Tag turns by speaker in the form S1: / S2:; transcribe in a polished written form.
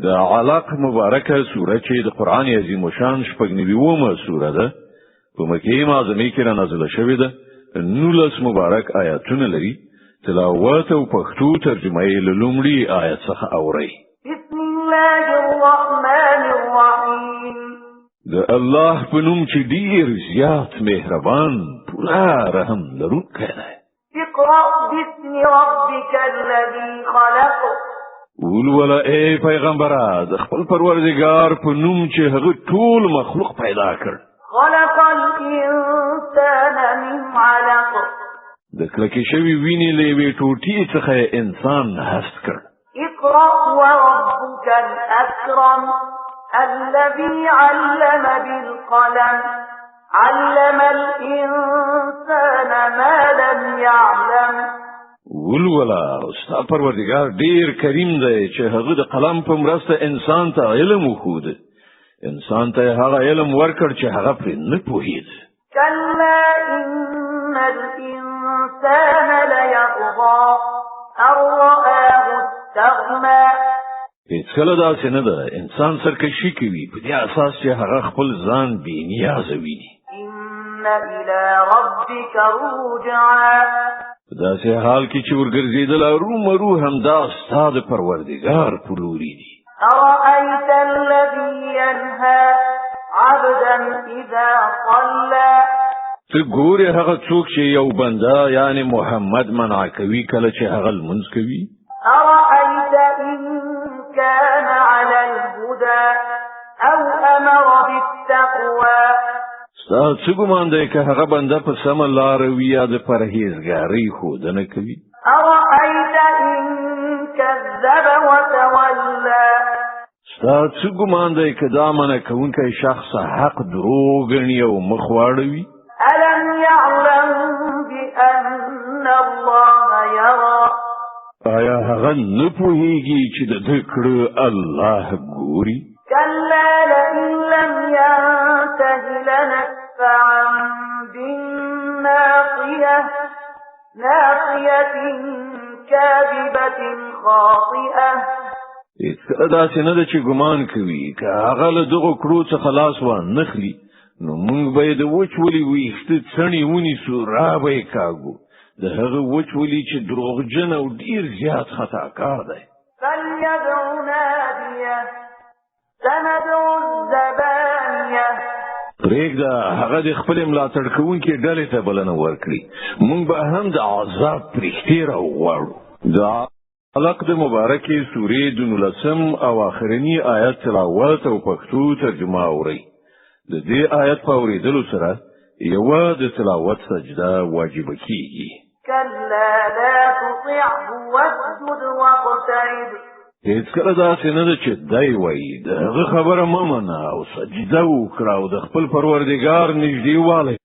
S1: د علق مبارکه سوره چې د قران عظیم شان 96مه سوره ده، په مکه معظمه کې را نازله شوې ده. 19 مبارک آیاتونه لري. تلاوت او پښتو ترجمه یې له لومړي آیت څخه اورئ.
S2: بسم الله الرحمن الرحیم.
S1: د الله په نوم چې ډیر زیات مهربان، پوره رحم لرونکی دی.
S2: اقرأ باسم ربك الذي خلق.
S1: ولوله ای پیغمبره د خپل پروردګار په نوم چې هغه ټول مخلوق پیدا کړ.
S2: خلق الإنسان من علق.
S1: د کلکې شوی وینې له یوې ټوټې څخه انسان هست کړ.
S2: اقرأ وربك الأكرم الذي علم بالقلم علم الإنسان ما لم يعلم.
S1: ولوله، ستا پروردګار ډیر کریم دی چې هغه د قلم په مرسته انسان ته علم وښود. انسان ته هغه علم ورکړ چې هغه پرې نه پوهید.
S2: كلا إن الإنسان ليطغى أن رآه استغنى.
S1: هیڅکله داسې نه ده، انسان سرکشي کوي په دې اساس چې هغه خپل ځان بې نیازه ویني.
S2: إن إلى ربك الرجعى.
S1: په داسې حال کې چې ورګرځېدل ارومرو همدا ستا د پروردګار په لوري دي.
S2: أرأيت الذي ينهى عبدا إذا صلى.
S1: ته ګورې هغه څوک چې یو بنده یعنی محمد منع کوي کله چې هغه لمونځ کوي.
S2: أرأيت إن كان على الهدى أو أمر بالتقوى.
S1: ستا څه ګمان دی که هغه بنده په سمه لاره وي یا د پرهیزګارۍ ښودنه کوي؟
S2: أرأيت إن كذب وتولى.
S1: ستا څه ګمان دی که دا منع کوونکی شخص حق دروغ ګڼي او مخ واړوي؟
S2: ألم يعلم بأن الله يرى.
S1: آیا هغه نه پوهیږي چې د ده کړه الله ګوري؟
S2: كلا لئن لم ينته لنسفعا بالناصية ناصية كاذبة خاطئة.
S1: هیڅکله داسې نه ده چې ګمان کوي که هغه له دغو کړو څخه لاس وانخلي نو موږ به یې د وچولي ویښته څڼې ونیسو، را به یې کاږو، د هغه وچولي چې دروغجن او ډیر زیات خطاکار دی.
S2: فليدع ناديه سندع الزبانية.
S1: پرېږده هغه د خپلې ملاتړ کوونکې ډلې ته بلنه ورکړي، موږ به هم د عذاب پرښتې راوغواړو. د علق د مبارکې سورې د 19 او آخرني آیت تلاوت او پښتو ترجمه اورئ. د دې آیت په اورېدلو سره یوه د تلاوت سجده واجب کیږي.
S2: كلا لا تطعه واسجد واقترب.
S1: هیڅکله داسې نه ده چې دی وایي د هغه خبره مه منه او سجده وکړه او د خپل پروردګار نږدېوالی